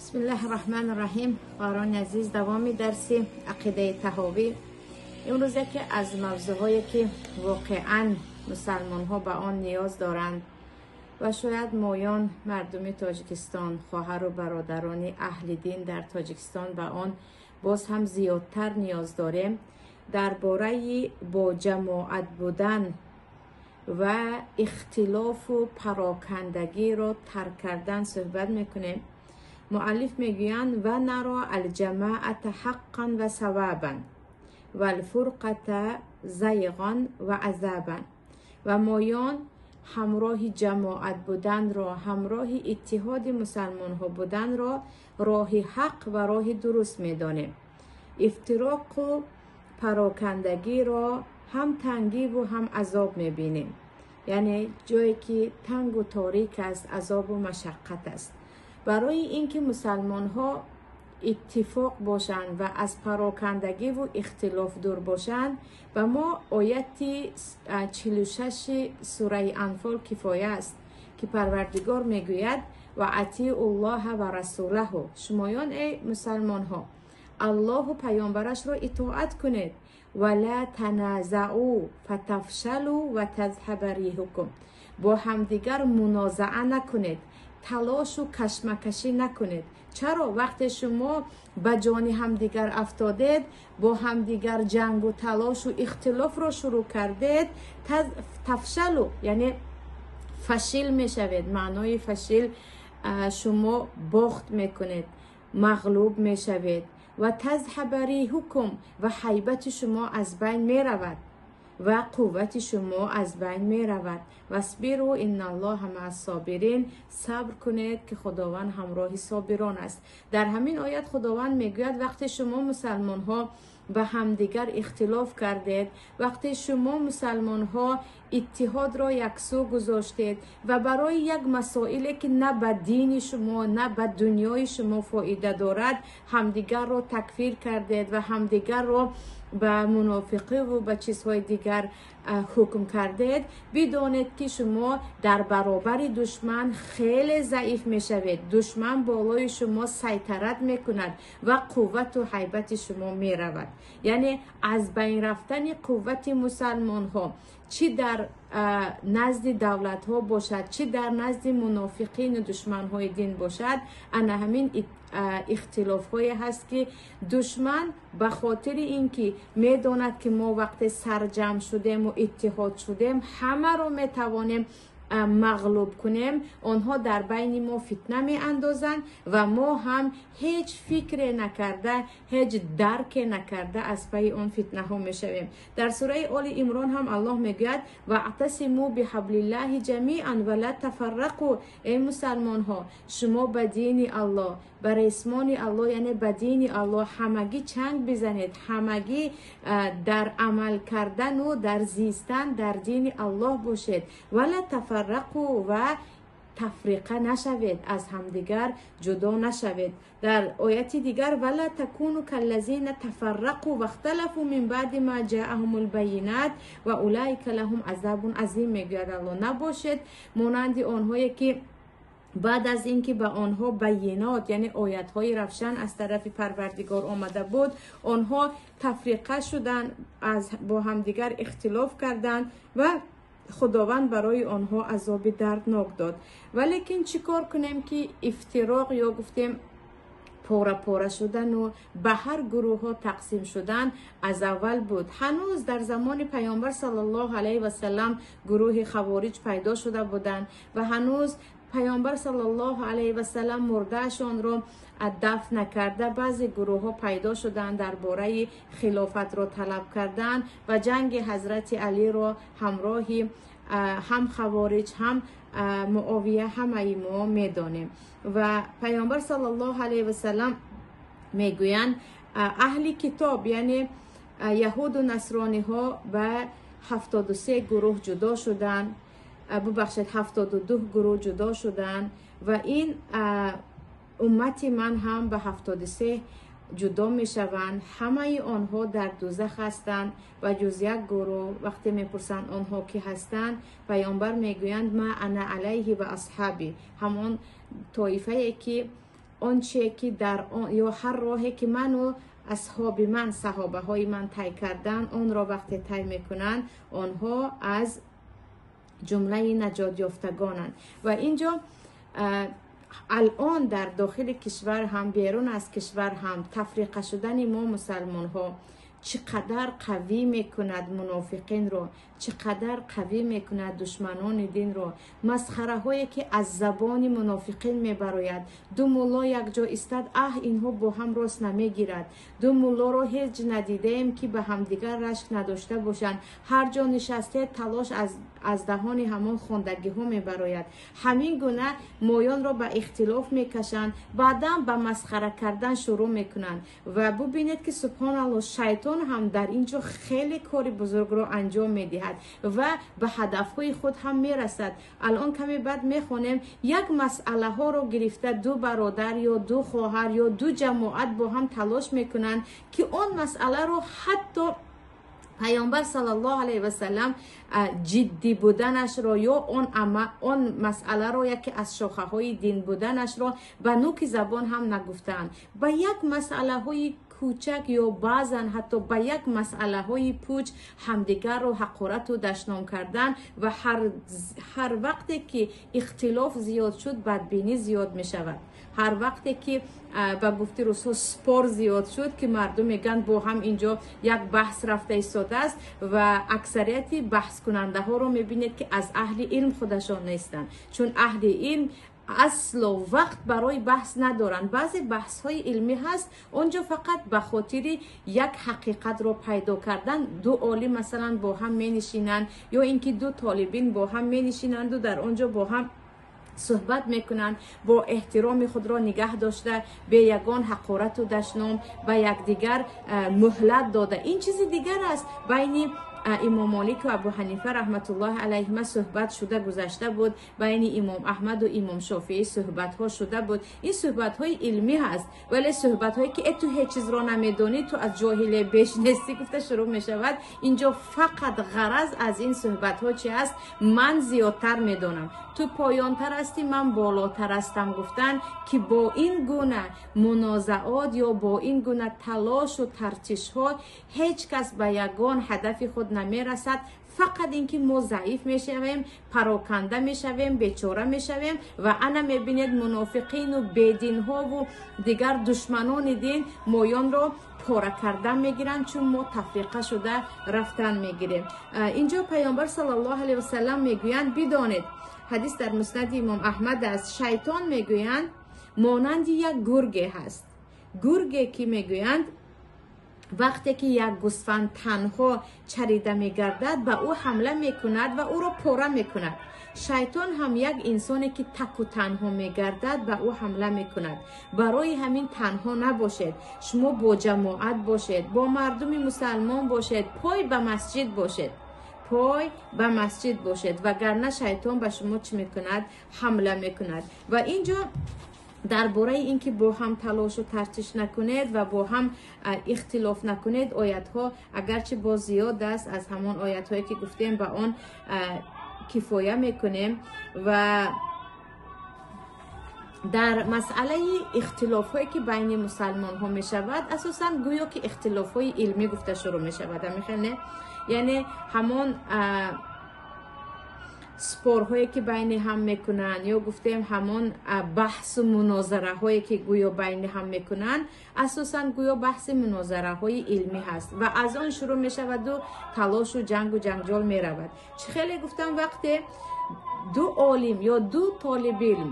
Бисмиллаҳи раҳмани раҳим. Хоҳарони азиз, давоми дарси ақидаи таҳовӣ. Имрӯз яке аз мавзӯъҳое, ки воқеан мусалмонҳо ба он ниёз доранд ва шояд моён, мардуми Тоҷикистон, хоҳару бародарони аҳли дин дар Тоҷикистон ба он боз ҳам зиёдтар ниёз дорем, дар бораи бо ҷамоат будан ва ихтилофу парокандагиро тарк кардан суҳбат мекунем. Муаллиф мегӯянд: ва наро алҷамаата ҳаққан ва савабан валфурқата зайған ва азабан. Ва моён ҳамроҳи ҷамоат буданро, ҳамроҳи иттиҳоди мусалмонҳо буданро роҳи ҳақ ва роҳи дуруст медонем. Ифтироқу парокандагиро ҳам тангиву ҳам азоб мебинем. Яъне ҷое ки тангу торик аст, азобу машаққат аст. Барои ин ки мусалмонҳо иттифоқ бошанд ва аз парокандагиву ихтилоф дур бошанд, ба мо ояти 46-и сураи Анфол кифоя аст, ки Парвардигор мегӯяд: ва атиу ллоҳа ва расулаҳу. Шумоён, эй мусалмонҳо, Аллоҳу паёмбарашро итоат кунед. Ва ла таназаъу фатафшалу ва тазҳаба риҳукум. Бо ҳамдигар мунозаа накунед, талошу кашмакашӣ накунед. Чаро? Вақте шумо ба ҷони ҳамдигар афтодед, бо ҳамдигар ҷангу талошу ихтилофро шурӯъ кардед, тафшалу, яъне фашил мешавед. Маънои фашил, шумо бохт мекунед, мағлуб мешавед. Ва тазҳаба риҳукум, ва ҳайбати шумо аз байн меравад ва қуввати шумо аз байн меравад. Васбиру инналлоҳа маъассобирин. Сабр кунед, ки Худованд ҳамроҳи собирон аст. Дар ҳамин оят Худованд мегӯяд: вақте шумо мусалмонҳо ба ҳамдигар ихтилоф кардед, вақте шумо мусалмонҳо иттиҳодро яксӯ гузоштед ва барои як масоиле, ки на ба дини шумо, на ба дунёи шумо фоида дорад, ҳамдигарро такфир кардед ва ҳамдигарро ба мунофиқиву ба чизҳои дигар ҳукм кардед, бидонед, ки шумо дар баробари душман хеле заиф мешавед. Душман болои шумо сайтарат мекунад ва қуввату ҳайбати шумо меравад. Яъне аз байн рафтани қуввати мусалмонҳо, чӣ дар назди давлатҳо бошад, чӣ дар назди мунофиқину душманҳои дин бошад, ана ҳамин ихтилофҳое ҳаст, ки душман ба хотири ин ки медонад, ки мо вақте сарҷамъ шудему иттиҳод шудем, ҳамаро метавонем мағлуб кунем, онҳо дар байни мо фитна меандозанд ва мо ҳам ҳеҷ фикре накарда, ҳеҷ дарке накарда аз пайи он фитнаҳо мешавем. Дар сураи Оли Имрон ҳам Аллоҳ мегӯяд: ваътасиму биҳаблиллаҳи ҷамиан ва ла тафаррақу. Эй мусалмонҳо, шумо ба дини Аллоҳ, ба ресмони Аллоҳ, яъне ба дини Аллоҳ ҳамагӣ чанг бизанед, ҳамагӣ дар амал кардану дар зистан дар дини Аллоҳ бошед. Ва ла тафаррақу, ва тафриқа нашавед, аз ҳамдигар ҷудо нашавед. Дар ояти дигар: вала такуну каллазина тафаррақу вахталафу мин баъди ма ҷаахум лбайинат ва улаика лаҳум азабун азим. Мегӯяд Аллоҳ: набошед монанди онҳое, ки баъд аз ин ки ба онҳо байинот, яъне оятҳои равшан аз тарафи Парвардигор омада буд, онҳо тафриқа шуданд, бо ҳамдигар ихтилоф карданд ва Худованд барои онҳо азоби дарднок дод. Валекин чӣ кор кунем, ки ифтироқ ё гуфтем пора-пора шудану ба ҳар гурӯҳҳо тақсим шудан аз аввал буд. Ҳанӯз дар замони паёмбар саллаллоҳу алайҳи васалам гурӯҳи хавориҷ пайдо шуда буданд ва ҳанӯз паёмбар саллаллоҳу алайҳи васалам мурдаашонро дафн накарда, баъзе гурӯҳҳо пайдо шуданд, дар бораи хилофатро талаб кардан ва ҷанги ҳазрати Алиро ҳамроҳи ҳам хавориҷ, ҳам Муовия ҳамаи мо медонем. Ва паёмбар саллаллоҳу алайҳи васалам мегӯянд: аҳли китоб, яъне яҳуду насрониҳо, ба 73 гурӯҳ ҷудо шуданд, бубахшед, 72 гурӯҳ ҷудо шуданд ва ин уммати ман ҳам ба 73 ҷудо мешаванд. Ҳамаи онҳо дар дузах ҳастанд ва ҷуз як гурӯҳ. Вақте мепурсанд, онҳо кӣ ҳастанд, паёмбар мегӯянд: ма ана алайҳи ва асҳаби, ҳамон тоифае, ки Он чие ки дар он ё ҳар роҳе ки ману асҳоби ман, саҳобаҳои ман тай кардан, онро вақте тай мекунанд, онҳо аз ҷумлаи наҷотёфтагонанд. Ва инҷо алон дар дохили кишвар ҳам, берун аз кишвар ҳам тафриқа шудани мо мусалмонҳо чӣ қадар қавӣ мекунад мунофиқинро, чӣ қадар қавӣ мекунад душманони динро. Масхараҳое ки аз забони мунофиқин мебарояд. Ду мулло якҷо истад, аҳ, инҳо бо ҳам рост намегирад. Ду муллоро ҳеҷ надидаем, ки ба ҳамдигар рашк надошта бошанд. Ҳар ҷо нишастед, талош аз даҳони ҳамон хондагиҳо мебарояд. Ҳамин гуна моёнро ба ихтилоф мекашанд, баъдан ба масхара кардан шурӯъ мекунанд. Ва бубинед, ки субҳоналло, шайтон ҳам дар ин ҷо хеле кори бузургро анҷом медиҳад ва ба ҳадафҳои худ ҳам мерасад. Алон каме баъд мехонем, як масъалаҳоро гирифта ду бародар ё ду хоҳар ё ду ҷамоат бо ҳам талош мекунанд, ки он масъаларо ҳатто Паёмбар саллаллоҳу алайҳи васаллам ҷиддӣ буданашро ё он масъаларо яке аз шохаҳои дин буданашро ба нуки забон ҳам нагуфтаанд. Ба як масъалаҳои кӯчак ё баъзан ҳатто ба як масъалаҳои пуч ҳамдигарро ҳақорату дашном кардан. Ва ҳар вақте ки ихтилоф зиёд шуд, бадбинӣ зиёд мешавад. Ҳар вақте ки, ба гуфти русҳо, спор зиёд шуд, ки мардум мегӯянд, бо ҳам инҷо як баҳс рафта истодааст, ва аксарияти баҳскунандаҳоро мебинед, ки аз аҳли илм худашон нестанд, чун аҳли илм асло вақт барои баҳс надоранд. Баъзе баҳсҳои илмӣ ҳаст, он ҷо фақат ба хотири як ҳақиқатро пайдо кардан ду олим масалан бо ҳам менишинанд ё ин ки ду толибин бо ҳам менишинанду дар он ҷо бо ҳам суҳбат мекунанд, бо эҳтироми худро нигаҳ дошта, бе ягон ҳақорату дашном, ба якдигар муҳлат дода. Ин чизи дигар аст. Байни имом Молику Абу Ҳанифа раҳматуллоҳи алайҳима суҳбат шуда гузашта буд, байни имом Аҳмаду имом Шофиӣ суҳбатҳо шуда буд. Ин суҳбатҳои илмӣ ҳаст. Вале суҳбатҳое ки «Э, ту ҳеҷ чизро намедонӣ, ту аз ҷоҳиле беш нестӣ» гуфта шурӯъ мешавад, инҷо фақат ғараз аз ин суҳбатҳо чи аст? Ман зиёдтар медонам, ту поёнтар ҳастӣ, ман болотар ҳастам гуфтан, ки бо ин гуна мунозаот ё бо ин гуна талошу тартишҳо ҳеҷ кас ба ягон ҳадафи худ намерасад. Фақат ин ки мо заиф мешавем, пароканда мешавем, бечора мешавем. Ва ана мебинед, мунофиқину бединҳову дигар душманони дин моёнро пора кардан мегиранд, чун мо тафриқа шуда рафтан мегирем. Инҷо Паёмбар саллаллоҳу алайҳи васалам мегӯянд, бидонед, ҳадис дар Муснади имом Аҳмад аст, шайтон, мегӯянд, монанди як гурге ҳаст. Гурге ки, мегӯянд, вақте ки як гӯсфанд танҳо чарида мегардад, ба ӯ ҳамла мекунад ва ӯро пора мекунад. Шайтон ҳам як инсоне ки таку танҳо мегардад, ба ӯ ҳамла мекунад. Барои ҳамин танҳо набошед, шумо бо ҷамоат бошед, бо мардуми мусалмон бошед, пой ба масҷид бошед, пой ба масҷид бошед, вагарна шайтон ба шумо чӣ мекунад? Ҳамла мекунад. Ва инҷо дар бораи ин ки бо ҳам талошу тартиш накунед ва бо ҳам ихтилоф накунед, оятҳо агарчи боз зиёд аст, аз ҳамон оятҳое ки гуфтем ба он кифоя мекунем. Ва дар масъалаи ихтилофҳое ки байни мусалмонҳо мешавад, асосан гӯё ки ихтилофҳои илмӣ гуфта шурӯъ мешавад, амихел не? Яъне ҳамон спор ҳое ки байни ҳам мекунанд ё гуфтем ҳамон баҳсу мунозараҳое ки гӯё байни ҳам мекунанд, асосан гӯё баҳси мунозараҳои илмӣ ҳаст ва аз он шурӯъ мешаваду талошу ҷангу ҷанҷол меравад. Чӣ хеле гуфтам, вақте ду олим ё ду толибилм,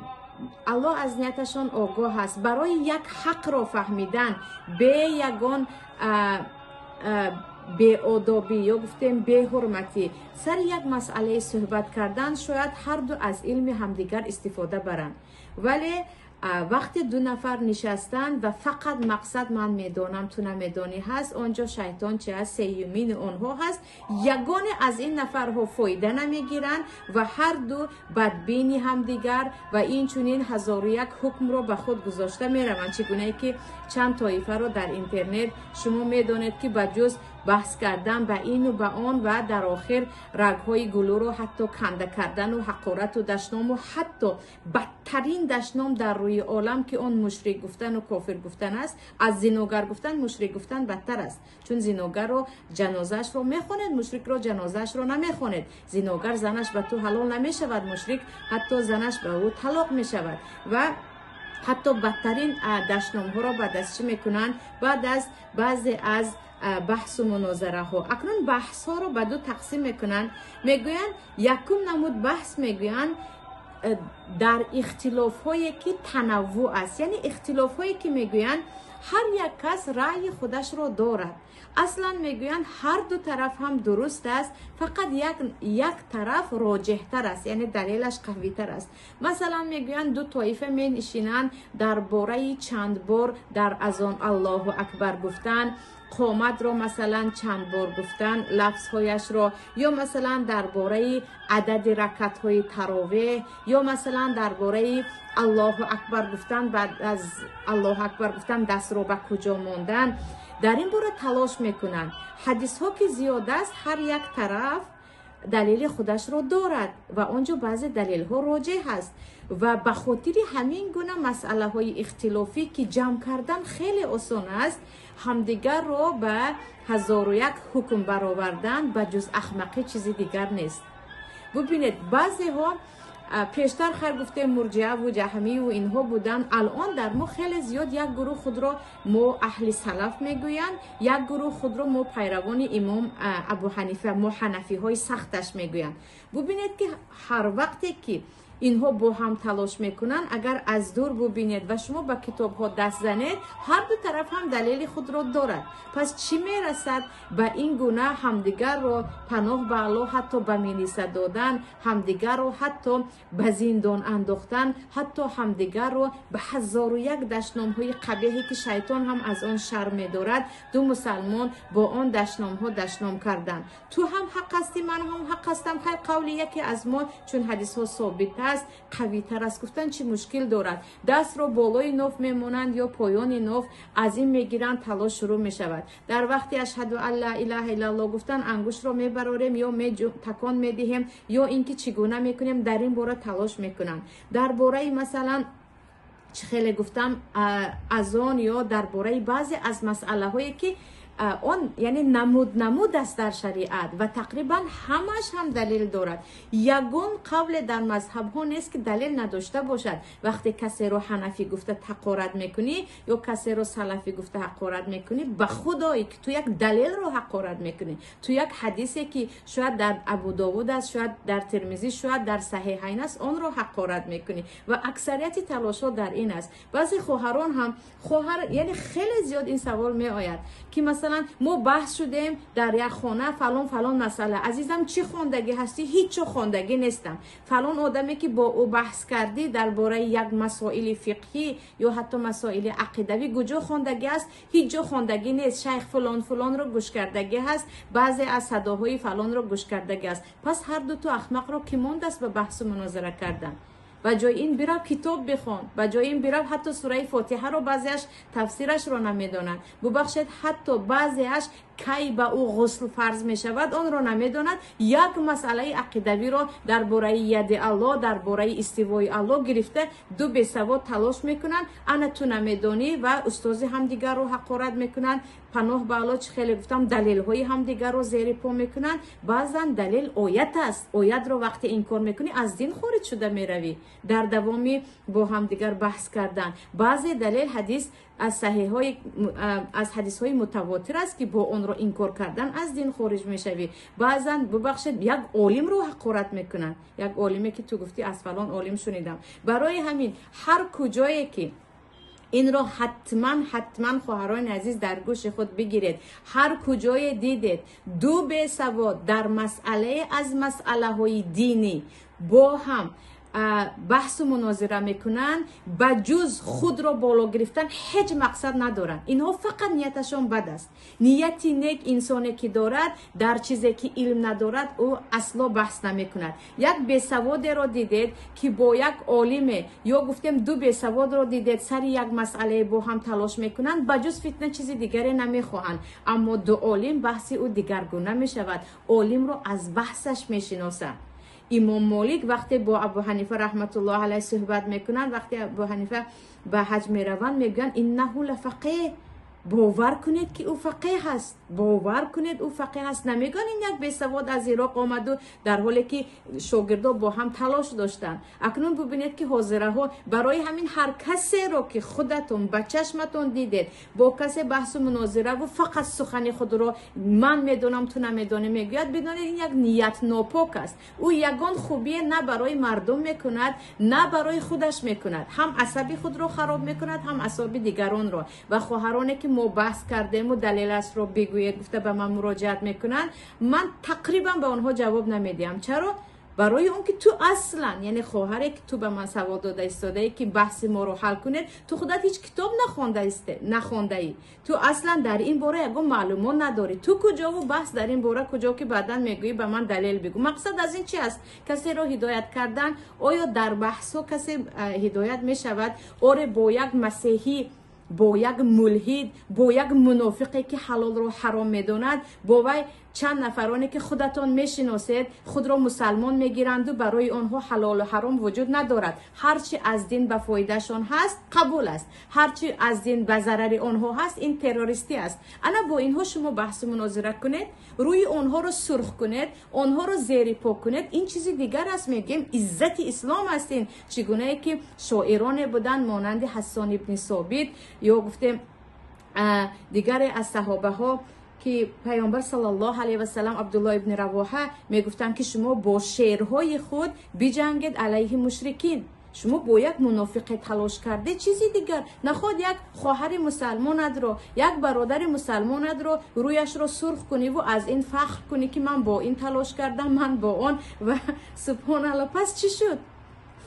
Аллоҳ аз нияташон огоҳ аст, барои як ҳақро фаҳмидан бе ягон беодобӣ ё гуфтем беҳурматӣ сари як масъалаи суҳбат кардан, шояд ҳарду аз илми ҳамдигар истифода баранд. Вале вақте ду нафар нишастанд ва фақат мақсад «ман медонам, ту намедонӣ» ҳаст, он ҷо шайтон чи аст? Сеюмини онҳо ҳаст. Ягоне аз ин нафарҳо фоида намегиранд ва ҳарду бадбини ҳамдигар ва инчунин ҳазору як ҳукмро ба худ гузошта мераванд. Чӣ гунае ки чанд тоифаро дар интернет шумо медонед, ки ба ҷуз баҳс кардан ба ину ба он ва дар охир рагҳои гулӯро ҳатто канда кардану ҳақорату дашному, ҳатто бадтарин дашном дар рӯи олам, ки он мушрик гуфтану кофир гуфтан аст, аз зиногар гуфтан мушрик гуфтан бадтар аст. Чун зиногарро ҷанозаашро мехонед, мушрикро ҷанозаашро намехонед. Зиногар занаш ба ту ҳалол намешавад, мушрик ҳатто занаш ба ӯ талоқ мешавад. Ва ҳатто бадтарин дашномҳоро баъд аз чӣ мекунанд? Баъд аз баъзе аз баҳсу мунозараҳо. Акнун баҳсҳоро ба ду тақсим мекунанд. Мегӯянд, якум намуд баҳс мегӯянд дар ихтилофҳое ки танаввӯъ аст, яъне ихтилофҳое ки мегӯянд ҳар як кас раъйи худашро дорад. Аслан мегӯянд, ҳар ду тараф ҳам дуруст аст, фақат як тараф роҷеҳтар аст, яъне далелаш қавитар аст. Масалан, мегӯянд, ду тоифа менишинанд дар бораи чанд бор дар азон Аллоҳу акбар гуфтан, қоматро масалан чанд бор гуфтан, лафзҳояшро, ё масалан дар бораи адади ракатҳои таровеҳ, ё масалан дар бораи Аллоҳу акбар гуфтан, баъд аз Аллоҳу акбар гуфтан дастро ба куҷо мондан. Дар ин бора талош мекунанд. Ҳадисҳо ки зиёд аст, ҳар як тараф далели худашро дорад ва он ҷо баъзе далелҳо роҷеҳ аст. Ва ба хотири ҳамин гуна масъалаҳои ихтилофӣ, ки ҷамъ кардан хеле осон аст, ҳамдигарро ба 1001 ҳукм баровардан ба ҷуз ахмақӣ чизи дигар нест. Бубинед, баъзеҳо пештар, хайр, гуфтем, мурҷиаву ҷаҳмиву инҳо буданд. Алон дар мо хеле зиёд як гурӯҳ худро мо аҳли салаф мегӯянд, як гурӯҳ худро мо пайравони имом Абу Ҳанифа, мо ҳанафиҳои сахташ мегӯянд. Бубинед, ки ҳар вақте ки инҳо бо ҳам талош мекунанд, агар аз дур бубинед ва шумо ба китобҳо даст занед, ҳар ду тараф ҳам далели худро дорад. Пас чӣ мерасад ба ин гуна ҳамдигарро, паноҳ ба Аллоҳ, ҳатто ба милиса додан ҳамдигарро, ҳатто ба зиндон андохтан, ҳатто ҳамдигарро ба 1001 дашномҳои қабеҳе, ки шайтон ҳам аз он шарм медорад, ду мусалмон бо он дашномҳо дашном кардан. Ту ҳам ҳақ ҳастӣ, ман ҳам ҳақ ҳастам, хайр, қавли яке аз мо, чун ҳадисҳо собит аст, қавитар аст, гуфтан чӣ мушкил дорад? Дастро болои ноф мемонанд ё поёни ноф, аз ин мегиранд, талош шурӯъ мешавад. Дар вақти ашҳаду ан ла илаҳа иллаллоҳ гуфтан ангуштро мебарорем ё такон медиҳем, ё ин ки чӣ гуна мекунем, дар ин бора талош мекунанд. Дар бораи, масалан, чӣ хеле гуфтам, азон ё дар бораи баъзе аз масъалаҳое ки он яъне намуд намуд аст дар шариат ва тақрибан ҳамаш ҳам далел дорад. Ягон қавле дар мазҳабҳо нест, ки далел надошта бошад. Вақте касеро ҳанафӣ гуфта ҳақорат мекунӣ ё касеро салафӣ гуфта ҳақорат мекунӣ, ба худое ки ту як далелро ҳақорат мекунӣ. Ту як ҳадисе, ки шояд дар Абудовуд аст, шояд дар Термизӣ, шояд дар Саҳиҳайн аст, онро ҳақорат мекунӣ. Ва аксарияти талошҳо дар ин аст. Баъзе хоҳарон ҳам, хоҳар, яъне хеле зиёд ин савол меояд, ки масалан мо баҳс шудем дар як хона, фалон фалон масъала. Азизам, чӣ хондагӣ ҳастӣ? Ҳеҷ хондагӣ нестам. Фалон одаме, ки бо ӯ баҳс кардӣ дар бораи як масоили фиқҳӣ ё ҳатто масоили ақидавӣ, куҷо хондагӣ аст? Ҳеҷ ҷо хондагӣ нест. Шайх фалон фалонро гӯш кардагӣ ҳаст, баъзе аз садоҳои фалонро гӯш кардагӣ аст. Пас ҳар ду ту ахмақро ки мондааст ба баҳсу мунозара кардан? Ба ҷои ин бирав, китоб бихон. Ба ҷои ин бирав, ҳатто сураи Фотиҳаро баъзеаш тафсирашро намедонанд. Бубахшед, ҳатто баъзеаш кай ба ӯ ғусл фарз мешавад, онро намедонад. Як масъалаи ақидавиро дар бораи яди Аллоҳ, дар бораи истивои Аллоҳ гирифта, ду бесавод талош мекунанд. Ана, ту намедонӣ, ва устози ҳамдигарро ҳақорат мекунанд. Паноҳ ба Аллоҳ, чӣ хеле гуфтам, далелҳои ҳамдигарро зери по мекунанд. Баъзан далел оят аст, оятро вақте инкор мекунӣ, аз дин хориҷ шуда меравӣ. Дар давоми бо ҳамдигар баҳс кардан баъзе далел ҳадис аз саҳиҳҳои, аз ҳадисҳои мутавотир аст, ки бо онро инкор кардан аз дин хориҷ мешавӣ. Баъзан, бубахшед, як олимро ҳақорат мекунанд, як олиме, ки ту гуфтӣ, аз фалон олим шунидам. Барои ҳамин ҳар куҷое ки инро ҳатман, ҳатман, хоҳарони азиз, дар гӯши худ бигиред: ҳар куҷое дидед ду бесавод дар масъалае аз масъалаҳои динӣ бо ҳам Баҳсу мунозира мекунанд, ба ҷуз худро боло гирифтан ҳеҷ мақсад надоранд. Инҳо фақат нияташон бад аст. Нияти нек инсоне ки дорад, дар чизе ки илм надорад, ӯ асло баҳс намекунад. Як бесаводеро дидед, ки бо як олиме, ё гуфтем, ду бесаводро дидед, сари як масъалае бо ҳам талош мекунанд, ба ҷуз фитна чизи дигаре намехоҳанд. Аммо ду олим, баҳси ӯ дигаргуна мешавад. Олимро аз баҳсаш мешиносанд. Имом Молик вақте бо Абу Ҳанифа раҳматуллоҳ алайҳ суҳбат мекунанд, вақте Абу Ҳанифа ба ҳаҷ мераванд, мегӯянд: «Иннаҳу лафақеҳ, бовар кунед, ки ӯ фақеҳ аст, бовар кунед, ӯ фақеҳ аст». Намегӯянд, ин як бесавод аз Ироқ омаду, дар ҳоле ки шогирдо бо ҳам талош доштанд. Акнун бубинед, ки ҳозираҳо, барои ҳамин ҳар касеро ки худатон ба чашматон дидед, бо касе баҳсу мунозираву фақат сухани худро «ман медонам, ту намедонӣ» мегӯяд, бидонед, ин як ният нопок аст. Ӯ ягон хубие на барои мардум мекунад, на барои худаш мекунад. Ҳам асаби худро хароб мекунад, ҳам асоби дигаронро. Ва хоҳароне ки «мо баҳс кардему, далелашро бигӯед» гуфта ба ман муроҷиат мекунанд, ман тақрибан ба онҳо ҷавоб намедиҳам. Чаро? Барои он ки ту аслан, яъне хоҳаре ки ту ба ман савол дода истодаӣ, ки баҳси моро ҳал кунед, ту худат ҳеҷ китоб нахондаӣ, ту аслан дар ин бора ягон маълумот надорӣ. Ту куҷову баҳс дар ин бора куҷо, ки баъдан мегӯӣ «ба ман далел бигӯ»? Мақсад аз ин чи аст? Касеро ҳидоят кардан? Оё дар баҳсҳо касе ҳидоят мешавад? Оре, бо як масеҳӣ, бо як мулҳид, бо як мунофиқе, ки ҳалолро ҳаром медонад, бо вай чанд нафароне ки худатон мешиносед, худро мусалмон мегиранду барои онҳо ҳалолу ҳаром вуҷуд надорад. Ҳарчи аз дин ба фоидашон ҳаст, қабул аст, ҳарчи аз дин ба зарари онҳо ҳаст, ин террористӣ аст. Ана бо инҳо шумо баҳсу мунозира кунед, рӯи онҳоро сурх кунед, онҳоро зери по кунед, ин чизи дигар аст. Мегӯем, иззати ислом аст ин. Чӣ гунае ки шоироне буданд монанди Ҳассон ибни Собит, ё гуфтем, дигаре аз саҳобаҳо, ки Паёмбар саллаллоҳу алайҳи васалам, Абдулло ибни Равоҳа, мегуфтанд, ки шумо бо шеърҳои худ биҷангед алайҳи мушрикин. Шумо бо як мунофиқе талош карде, чизи дигар. Наход як хоҳари мусалмонатро, як бародари мусалмонатро рӯяшро сурх куниву аз ин фахр кунӣ, ки ман бо ин талош кардам, ман бо он, ва субҳоналло. Пас чӣ шуд?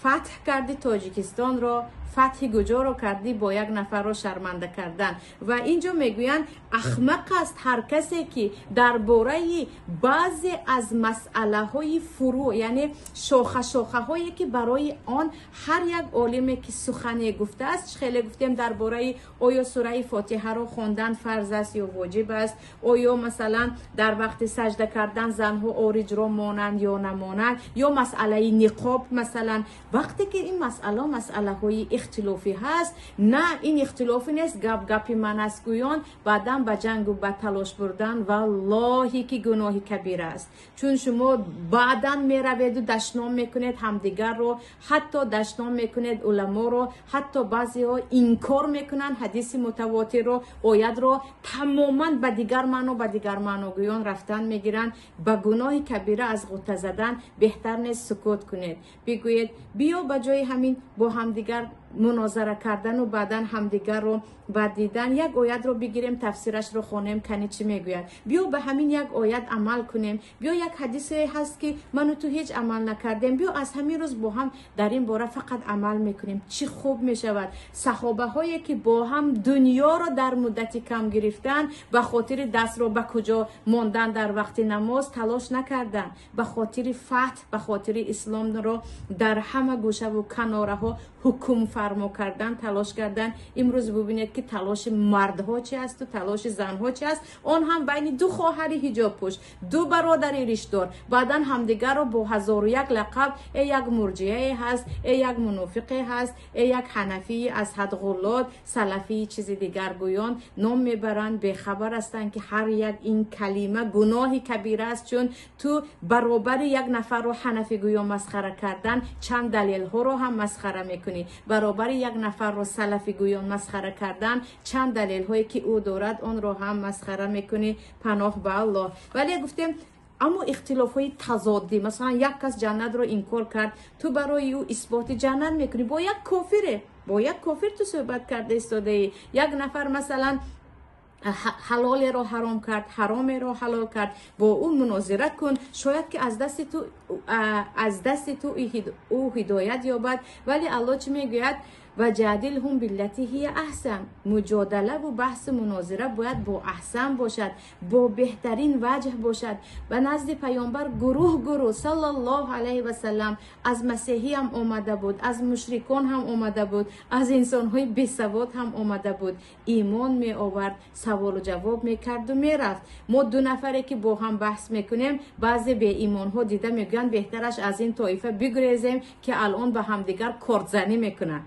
Фатҳ карди Тоҷикистонро? Фатҳи куҷоро кардӣ бо як нафарро шарманда кардан? Ва инҷо мегӯянд, ахмақ аст ҳар касе, ки дар бораи баъзе аз масъалаҳои фурӯъ, яъне шоха-шохаҳое, ки барои он ҳар як олиме ки сухане гуфтааст. Хеле гуфтем дар бораи оё сураи Фотиҳаро хондан фарз аст ё воҷиб аст, оё масалан дар вақти сажда кардан занҳо ориҷро монанд ё намонанд, ё масъалаи ниқоб масалан. Вақте ки ин масъала масъалаҳои ихтилофӣ ҳаст, на ин ихтилофӣ нест, гап гапи ман аст гӯён, баъдан ба ҷангу ба талош бурдан, валлоҳи ки гуноҳи кабира аст. Чун шумо баъдан мераведу дашном мекунед ҳамдигарро, ҳатто дашном мекунед уламоро, ҳатто баъзеҳо инкор мекунанд ҳадиси мутавотирро, оятро тамоман ба дигар маъно, ба дигар маъно гӯён рафтан мегиранд. Ба гуноҳи кабира аз ғута задан беҳтар нест сукут кунед. Бигӯед, биё, ба ҷои ҳамин бо ҳамдигар мунозара кардану баъдан ҳамдигарро бад дидан, як оятро бигирем, тафсирашро хонем, кани чӣ мегӯяд. Биё, ба ҳамин як оят амал кунем. Биё, як ҳадисе ҳаст, ки ману ту ҳеҷ амал накардем, биё, аз ҳамин рӯз бо ҳам дар ин бора фақат амал мекунем. Чӣ хуб мешавад! Саҳобаҳое ки бо ҳам дунёро дар муддати кам гирифтан, ба хотири дастро ба куҷо мондан дар вақти намоз талош накарданд, ба хотири фатҳ, ба хотири исломро дар ҳама гӯшаву канораҳо ҳукмфармо кардан талош кардан. Имрӯз бубинед, ки талоши мардҳо чи асту талоши занҳо чи аст, он ҳам байни ду хоҳари ҳиҷобпӯш, ду бародари ришдор. Баъдан ҳамдигарро бо ҳазору як лақаб: э як мурҷиае ҳаст, э як мунофиқе ҳаст, э як ҳанафии аз ҳад ғуллот, салафии чизи дигар гӯён ном мебаранд. Бехабар ҳастанд, ки ҳар як ин калима гуноҳи кабира аст, чун ту баробари як нафарро ҳанафӣ гӯён масхара кардан, чанд далелҳоро ҳам масхара мекунӣ. Баробари як нафарро салафӣ гӯён масхара кардан, чанд далелҳое ки ӯ дорад, онро ҳам масхара мекунӣ. Паноҳ ба Аллоҳ. Вале гуфтем, аммо ихтилофҳои тазоддӣ, масалан, як кас ҷаннатро инкор кард, ту барои ӯ исботи ҷаннат мекунӣ, бо як кофире, бо як кофир ту суҳбат карда истодаӣ. Як нафар масалан Ҳалолеро ҳаром кард, ҳаромеро ҳалол кард. Бо ӯ мунозира кун, шояд ки аз дасти ту ӯ ҳидоят ёбад. Вале Аллоҳ чӣ мегӯяд? وجادلهم بالتي هي أحسن. Муҷодалаву баҳсу мунозира бояд бо аҳсан бошад, бо беҳтарин ваҷҳ бошад. Ба назди Паёнбар гурӯҳ гурӯҳ, саллаллоҳу алайҳи васалам, аз масеҳӣ ҳам омада буд, аз мушрикон ҳам омада буд, аз инсонҳои бесавод ҳам омада буд, имон меовард, саволу ҷавоб мекарду мерафт. Мо ду нафаре ки бо ҳам баҳс мекунем, баъзе беимонҳо дида мегӯянд: «Беҳтараш аз ин тоифа бигурезем, ки алон ба ҳамдигар кордзанӣ мекунанд,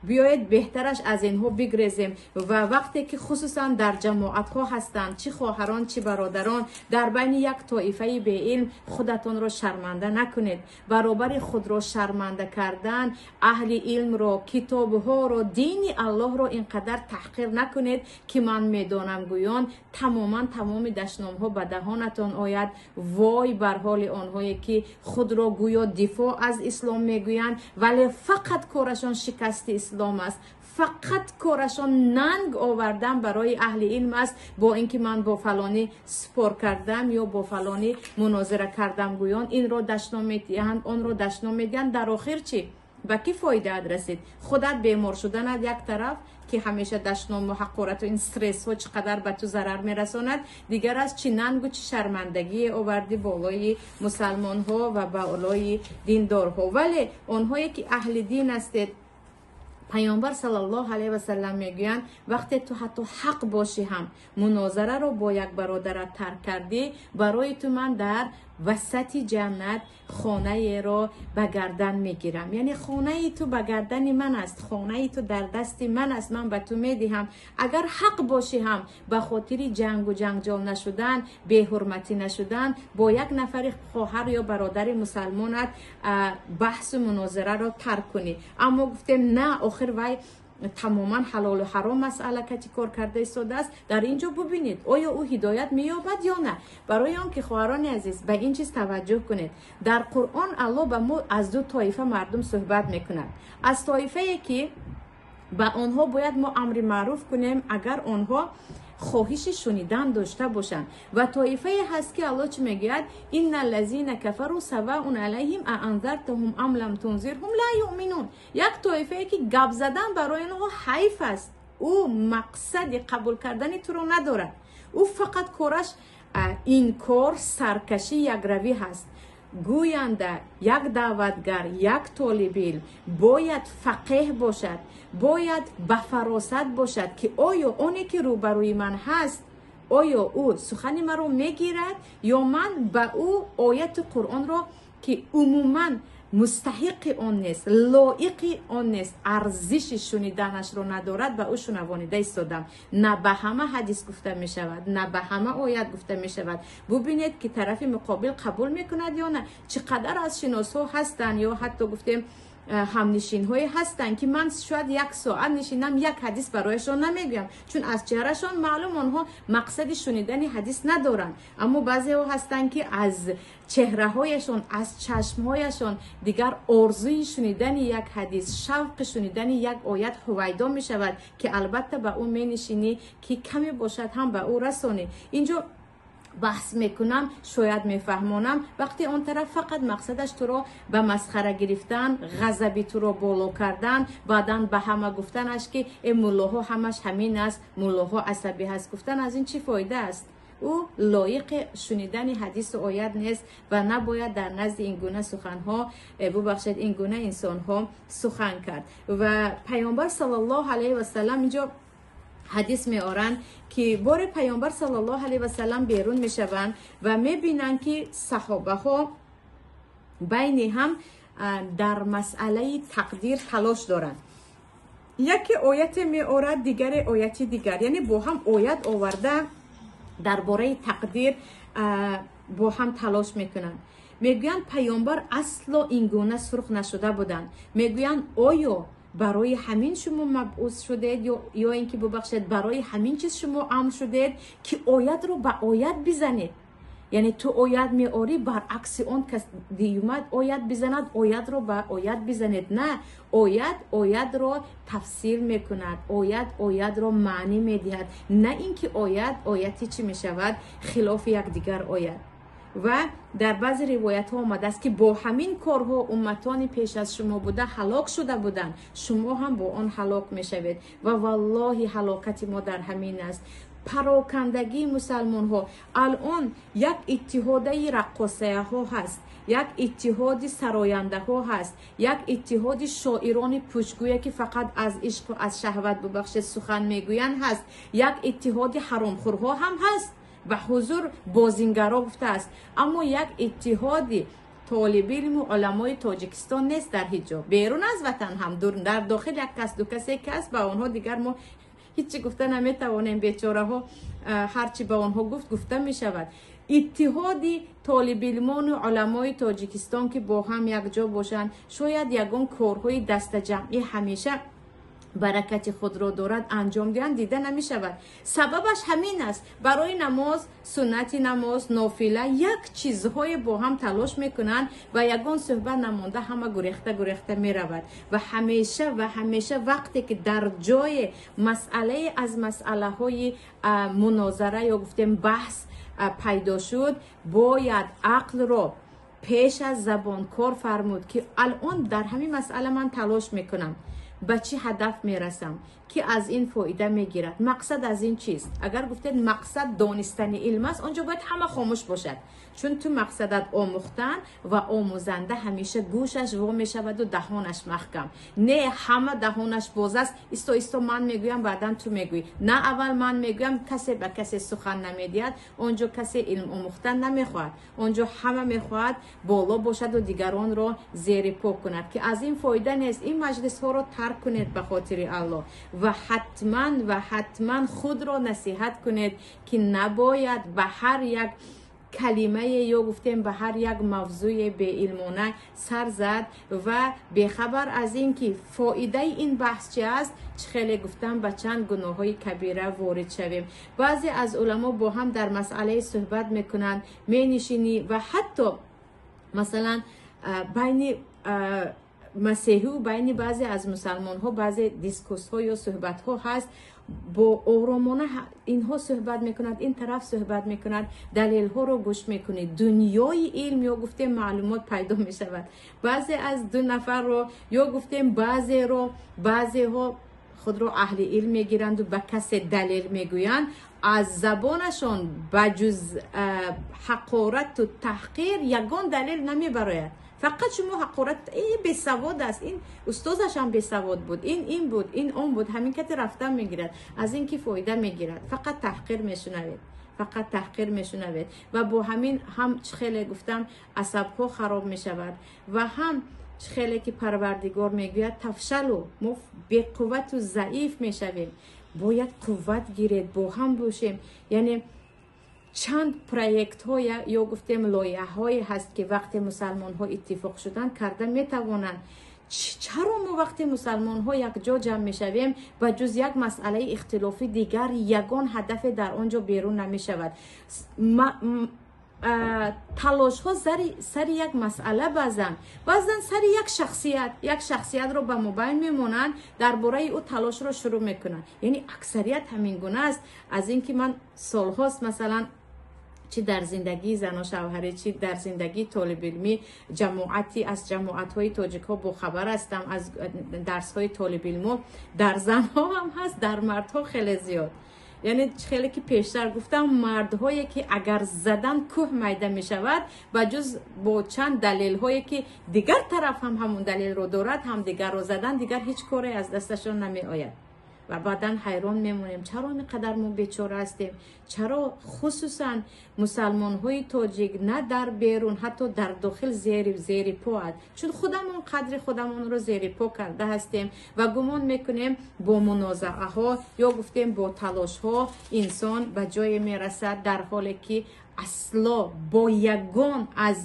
биёед, беҳтараш аз инҳо бигрезем». Ва вақте ки хусусан дар ҷамоатҳо ҳастанд, чӣ хоҳарон, чӣ бародарон, дар байни як тоифаи беилм худатонро шарманда накунед. Баробари худро шарманда кардан, аҳли илмро, китобҳоро, дини Аллоҳро ин қадар таҳқир накунед, ки «ман медонам» гӯён тамоман тамоми дашномҳо ба даҳонатон ояд. Вой бар ҳоли онҳое, ки худро гӯё дифоъ аз ислом мегӯянд, вале фақат корашон шикасти ислом аст, фақат корашон нанг овардан барои аҳли илм аст. Бо ин ки «ман бо фалонӣ спор кардам» ё «бо фалонӣ мунозира кардам» гӯён, инро дашном медиҳанд, онро дашном медиҳанд. Дар охир чӣ, ба кӣ фоидаат расид? Худат бемор шуданат як тараф, ки ҳамеша дашному ҳақорату ин стрессҳо чӣ қадар ба ту зарар мерасонад, дигар аз чӣ нангу чӣ шармандагие оварди болои мусалмонҳо ва болои диндорҳо. Вале онҳое ки аҳли дин ҳастед, Паёнбар саллаллоҳу алайҳи васалам мегӯянд: вақте ту ҳатто ҳақ бошӣ ҳам, мунозараро бо як бародарат тарк кардӣ, барои ту ман дар васати ҷаннат хонаеро ба гардан мегирам. Яъне хонаи ту ба гардани ман аст, хонаи ту дар дасти ман аст, ман ба ту медиҳам. Агар ҳақ бошӣ ҳам, ба хотири ҷангу ҷанҷол нашудан, беҳурматӣ нашудан, бо як нафари хоҳар ё бародари мусалмонат баҳсу мунозираро тарк кунӣ. Аммо гуфтем на, охир вай тамоман ҳалолу ҳаром масъала кати кор карда истодааст. Дар ин ҷо бубинед, оё ӯ ҳидоят меёбад ё на. Барои он ки, хоҳарони азиз, ба ин чиз таваҷҷӯҳ кунед: дар Қуръон Аллоҳ ба мо аз ду тоифа мардум суҳбат мекунад. Аз тоифае ки ба онҳо бояд мо амри маъруф кунем, агар онҳо хоҳиши шунидан дошта бошанд, ва тоифае ҳаст, ки Аллоҳ чӣ мегӯяд? إن الذين كفروا سواء عليهم أأنذرتهم أم لم تنذرهم لا يؤمنون. Як тоифае ки гап задан барои онҳо ҳайф аст, ӯ мақсади қабул кардани туро надорад, ӯ фақат кораш инкор, саркашӣ, якравӣ ҳаст. Гӯянда, як даъватгар, як толиби илм бояд фақеҳ бошад, бояд ба фаросат бошад, ки оё оне ки рӯбарӯи ман ҳаст, оё ӯ сухани маро мегирад ё ман ба ӯ ояти Қуръонро, ки умуман мустаҳиқи он нест, лоиқи он нест, арзиши шуниданашро надорад, ба ӯ шунавонида истодам. На ба ҳама ҳадис гуфта мешавад, на ба ҳама оят гуфта мешавад. Бубинед, ки тарафи муқобил қабул мекунад ё на. Чӣ қадар аз шиносҳо ҳастанд ё ҳатто гуфтем ҳамнишинҳое ҳастанд, ки ман шояд як соат нишинам, як ҳадис барояшон намегӯям, чун аз чеҳрашон маълум, онҳо мақсади шунидани ҳадис надоранд. Аммо баъзеҳо ҳастанд, ки аз чеҳраҳояшон, аз чашмҳояшон дигар орзуи шунидани як ҳадис, шавқи шунидани як оят ҳувайдо мешавад, ки албатта ба ӯ менишинӣ, ки каме бошад ҳам ба ӯ расонӣ. Инҷо баҳс мекунам, шояд мефаҳмонам. Вақте он тараф фақат мақсадаш туро ба масхара гирифтан, ғазаби туро боло кардан, баъдан ба ҳама гуфтанаш, ки «э, муллоҳо ҳамаш ҳамин аст, муллоҳо асабӣ ҳаст» гуфтан, аз ин чӣ фоида аст? Ӯ лоиқи шунидани ҳадису оят нест ва набояд дар назди ин гуна суханҳо, бубахшед, ин гуна инсонҳо сухан кард. Ва Паёнбар саллаллоҳу алайҳи васалам инҷо ҳадис меоранд, ки боре Паёнбар саллаллоҳу алайҳи васалам берун мешаванд ва мебинанд, ки саҳобаҳо байни ҳам дар масъалаи тақдир талош доранд. Яке ояте меорад, дигаре ояти дигар, яъне бо ҳам оят оварда, дар бораи тақдир бо ҳам талош мекунанд. Мегӯянд, Паёнбар асло ин гуна сурх нашуда буданд. Мегӯянд: «Оё барои ҳамин шумо мабъус шудед ё ин ки, бубахшед, барои ҳамин чиз шумо амр шудед, ки оятро ба оят бизанед?» Яъне ту оят меорӣ, баръакси он кас диюмат оят бизанад, оятро ба оят бизанед. На, оят оятро тафсир мекунад, оят оятро маънӣ медиҳад, на ин ки оят ояти чӣ мешавад, хилофи якдигар ояд. Ва дар баъзе ривоятҳо омадааст, ки бо ҳамин корҳо умматони пеш аз шумо буда ҳалок шуда буданд, шумо ҳам бо он ҳалок мешавед. Ва валлоҳи, ҳалокати мо дар ҳамин аст, парокандагии мусалмонҳо. Алон як иттиҳодаи раққосаяҳо ҳаст, як иттиҳоди сарояндаҳо ҳаст, як иттиҳоди шоирони пӯчгӯя, ки фақат аз ишқу аз шаҳват, бубахшед, сухан мегӯянд, ҳаст, як иттиҳоди ҳаромхӯрҳо ҳам ҳаст ва ҳузур бозингаро гуфтааст. Аммо як иттиҳоди толибилму уламои Тоҷикистон нест дар ҳеҷ ҷо, берун аз ватан ҳам, дар дохил як кас, ду касе кас, ба онҳо дигар мо ҳеҷ чӣ гуфта наметавонем. Бечораҳо, ҳарчи ба онҳо гуфт, гуфта мешавад. Иттиҳоди толибилмону уламои Тоҷикистон, ки бо ҳам якҷо бошанд, шояд ягон корҳои дастаҷамъӣ ҳамеша баракати худро дорад, анҷом диҳанд, дида намешавад. Сабабаш ҳамин аст. Барои намоз, суннати намоз, нофила, як чизҳое бо ҳам талош мекунанд ва ягон суҳбат намонда, ҳама гурехта гурехта меравад. Ва ҳамеша вақте ки дар ҷое масъалае аз масъалаҳои мунозара ё гуфтем баҳс пайдо шуд, бояд ақлро пеш аз забон кор фармуд, ки алон дар ҳамин масъала ман талош мекунам, ба чӣ ҳадаф мерасам, ки аз ин фоида мегирад, мақсад аз ин чист? Агар гуфтед, мақсад донистани илм аст, он ҷо бояд ҳама хомӯш бошад, чун ту мақсадат омӯхтан ва омӯзанда ҳамеша гӯшаш во мешаваду даҳонаш маҳкам. Не, ҳама даҳонаш боз аст. Исто, исто, ман мегӯям, баъдан ту мегӯӣ. На, аввал ман мегӯям. Касе ба касе сухан намедиҳад. Он ҷо касе илм омӯхтан намехоҳад, он ҷо ҳама мехоҳад боло бошаду дигаронро зери по кунад, ки аз ин фоида нест. Ин маҷлисҳоро тарк кунед ба хотири Аллоҳ ва ҳатман худро насиҳат кунед, ки набояд ба ҳар як калимае ё гуфтем ба ҳар як мавзӯе беилмона сар зад ва бехабар аз ин ки фоидаи ин баҳс чи аст, чӣ хеле гуфтам, ба чанд гуноҳҳои кабира ворид шавем. Баъзе аз уламо бо ҳам дар масъалае суҳбат мекунанд, менишинӣ ва ҳатто масалан байни масеҳӣ, байни баъзе аз мусалмонҳо баъзе дискуссҳо ё суҳбатҳо ҳаст. Бо оромона инҳо суҳбат мекунад, ин тараф суҳбат мекунад, далелҳоро гӯш мекунед, дунёи илм ё гуфтем маълумот пайдо мешавад. Баъзе аз ду нафарро ё гуфтем баъзеро, баъзеҳо худро аҳли илм мегиранду ба касе далел мегӯянд, аз забонашон ба ҷуз ҳақорату таҳқир ягон далел намебарояд. Фақат шумо ҳақорат: бесавод аст ин, устозашам бесавод буд, ин буд, ин он буд. Ҳамин кати рафтан мегирад. Аз ин ки фоида мегирад? Фақат таҳқир мешунавед, фақат таҳқир мешунавед. Ва бо ҳамин ҳам, чӣ хеле гуфтам, асабҳо хароб мешавад ва ҳам, чӣ хеле ки Парвардигор мегӯяд, تفشلوا, мо беқуввату заиф мешавем. Бояд қувват гиред, бо ҳам бошем. Яъне чанд проектҳо ё гуфтем лоиҳаҳое ҳаст, ки вақте мусалмонҳо иттифоқ шуданд, карда метавонанд. Чаро мо вақте мусалмонҳо якҷо ҷамъ мешавем, ба ҷуз як масъалаи ихтилофӣ дигар ягон ҳадафе дар он ҷо берун намешавад? Талошҳо сари як масъала, баъзан сари як шахсият, як шахсиятро ба мобайн мемонанд, дар бораи ӯ талошро шурӯъ мекунанд. Яъне аксарият ҳамин гуна аст. Аз ин ки ман солҳост, масалан, чӣ дар зиндагии зану шавҳарӣ, чӣ дар зиндагии толибилмӣ, ҷамоати аз ҷамоатҳои тоҷикҳо бохабар ҳастам, аз дарсҳои толибилму дар занҳо ҳам ҳаст, дар мардҳо хеле зиёд. Яъне хеле ки пештар гуфтам, мардҳое ки агар задан, кӯҳ майда мешавад, ба ҷуз бо чанд далелҳое ки дигар тараф ҳам ҳамон далелро дорад, ҳамдигарро задан, дигар ҳеҷ коре аз дасташон намеояд. Ва баъдан ҳайрон мемонем, чаро ин қадар мо бечора ҳастем, чаро хусусан мусалмонҳои тоҷик на дар берун, ҳатто дар дохил зери по аст. Чун худамон қадри худамонро зери по карда ҳастем ва гумон мекунем, бо мунозааҳо ё гуфтем бо талошҳо инсон ба ҷое мерасад, дар ҳоле ки асло бо ягон аз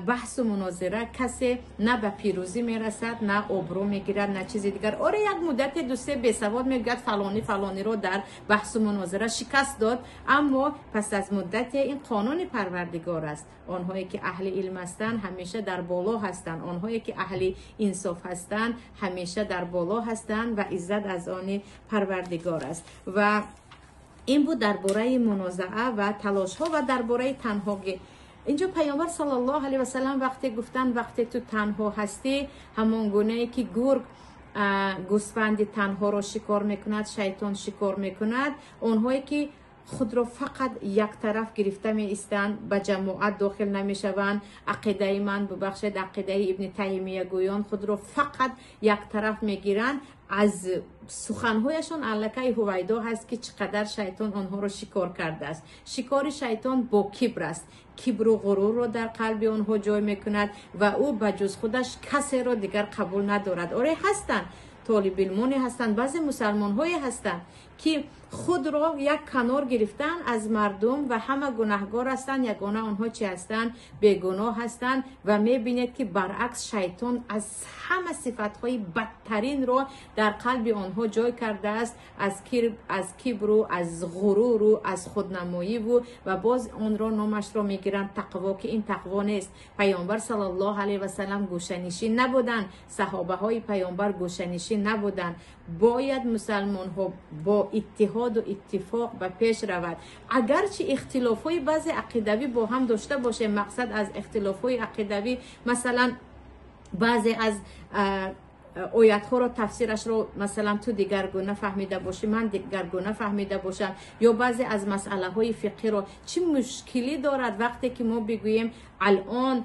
баҳсу мунозира касе на ба пирӯзӣ мерасад, на обрӯ мегирад, на чизи дигар. Оре, як муддате ду-се бесавод мегӯяд фалонӣ фалониро дар баҳсу мунозира шикаст дод, аммо пас аз муддате ин қонуни Парвардигор аст. Онҳое ки аҳли илм ҳастанд ҳамеша дар боло ҳастанд, онҳое ки аҳли инсоф ҳастанд ҳамеша дар боло ҳастанд ва иззат аз они Парвардигор аст. Ва ин буд дар бораи мунозаа ва талошҳо ва дар бораи танҳогӣ. Инҷо Паёмбар саллаллоҳу алайҳи васаллам вақте гуфтанд вақте ту танҳо ҳастӣ, ҳамон гунае ки гург гӯсфанди танҳоро шикор мекунад, шайтон шикор мекунад. Онҳое ки худро фақат як тараф гирифта меистанд, ба ҷамоат дохил намешаванд, ақидаи ман, бубахшед, ақидаи Ибни Таймия гӯён худро фақат як тараф мегиранд, аз суханҳояшон аллакай ҳувайдо ҳаст ки чӣ қадар шайтон онҳоро шикор кардааст. Шикори шайтон бо кибр аст. Кибру ғурурро дар қалби онҳо ҷой мекунад ва ӯ ба ҷуз худаш касеро дигар қабул надорад. Оре, ҳастанд толибилмоне ҳастанд, баъзе мусалмонҳое ҳастанд ки худро як канор гирифтан аз мардум ва ҳама гунаҳгор ҳастанд, ягона онҳо чӣ ҳастанд? Бегуноҳ ҳастанд. Ва мебинед ки баръакс шайтон аз ҳама сифатҳои бадтаринро дар қалби онҳо ҷой кардааст, аз кибру, аз ғуруру, аз худнамоиву, ва боз онро номашро мегиранд тақво, ки ин тақво нест. Паёмбар саллаллоҳу алайҳи васаллам гӯшанишин набуданд, саҳобаҳои паёмбар гӯшанишин набуданд. Бояд мусалмонҳо бо иттиҳоду иттифоқ ба пеш равад. Агарчи ихтилофҳои баъзе ақидавӣ бо ҳам дошта бошем, мақсад аз ихтилофҳои ақидавӣ масалан баъзе аз оятҳоро тафсирашро масалан ту дигаргуна фаҳмида бошӣ, ман дигаргуна фаҳмида бошам, ё баъзе аз масъалаҳои фиқҳиро, чӣ мушкилӣ дорад вақте ки мо бигӯем алон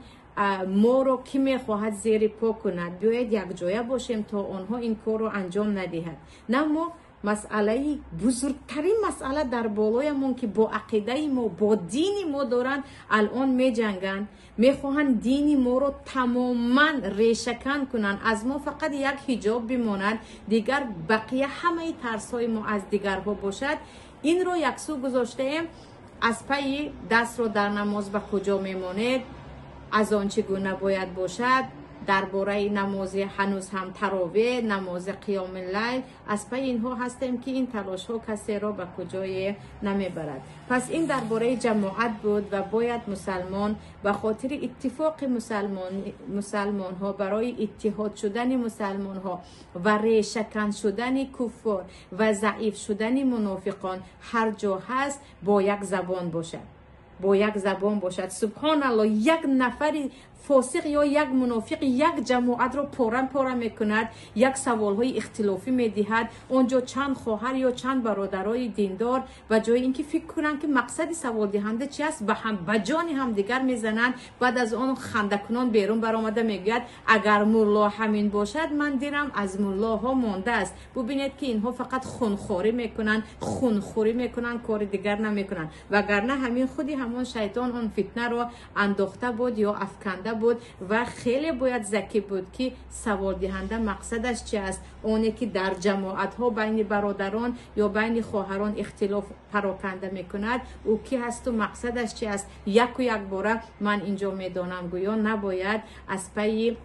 моро кӣ мехоҳад зери по кунад, биёед якҷоя бошем то онҳо ин корро анҷом надиҳад. На мо масъалаи бузургтарин масъала дар болоямон ки бо ақидаи мо, бо дини мо доранд, алон меҷанганд, мехоҳанд дини моро тамоман решакан кунанд, аз мо фақат як ҳиҷоб бимонад, дигар бақия ҳамаи тарсҳои мо аз дигарҳо бошад. Инро яксӯ гузоштаем, аз пайи дастро дар намоз ба куҷо мемонед, аз он чӣ гуна бояд бошад, дар бораи намози ҳанӯз ҳам таровеҳ, намози қиёми лайл, аз пайи инҳо ҳастем ки ин талошҳо касеро ба куҷое намебарад. Пас ин дар бораи ҷамоат буд ва бояд мусалмон ба хотири иттифоқи мусалмонҳо, барои иттиҳод шудани мусалмонҳо ва решакан шудани куффор ва заиф шудани мунофиқон ҳар ҷо ҳаст бо як забон бошад. Бо як забон бошад. Субҳоналлоҳ, як нафари фосиқ ё як мунофиқ як ҷамоатро пора-пора мекунад, як саволҳои ихтилофӣ медиҳад. Он ҷо чанд хоҳар ё чанд бародарои диндор ба ҷои ин ки фикр кунанд ки мақсади саволдиҳанда чи аст, ба ҷони ҳамдигар мезананд. Баъд аз он хандакунон берун баромада мегӯяд агар мулло ҳамин бошад, ман дилам аз муллоҳо мондааст. Бубинед ки инҳо фақат хунхорӣ мекунанд, хунхӯрӣ мекунанд, кори дигар намекунанд. Вагарна ҳамин худи ҳамон шайтон он фитнаро андохта буд ё афканда буд. Ва хеле бояд закӣ буд ки саволдиҳанда мақсадаш чи аст, оне ки дар ҷамоатҳо байни бародарон ё байни хоҳарон ихтилоф пароканда мекунад, ӯ кӣ ҳасту мақсадаш чи аст. Яку якбора ман инҷо медонам гӯё набояд аз пайи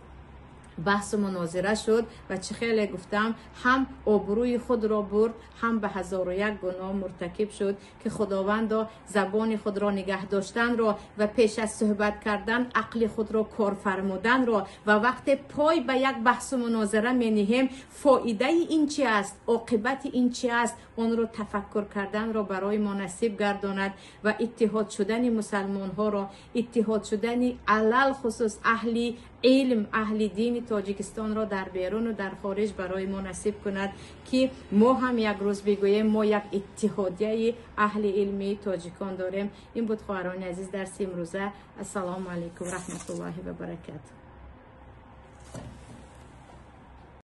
баҳсу мунозира шуд. Ва чӣ хеле гуфтам, ҳам обрӯи худро бурд, ҳам ба 1001 гуноҳ муртакиб шуд, ки Худовандо забони худро нигаҳ доштанро ва пеш аз суҳбат кардан ақли худро кор фармуданро, ва вақте пой ба як баҳсу мунозира мениҳем, фоидаи ин чи аст, оқибати ин чи аст, онро тафаккур карданро барои мо насиб гардонад ва иттиҳод шудани мусалмонҳоро, иттиҳод шудани алалхусус аҳли илм, аҳли дини Тоҷикистонро дар беруну дар хориҷ барои мо насиб кунад, ки мо ҳам як рӯз бигӯем мо як иттиҳодияи аҳли илмии тоҷикон дорем. Ин буд, хоҳарони азиз, дарси имрӯза. Ассалому алайкум раҳматуллоҳи ва баракатуҳ.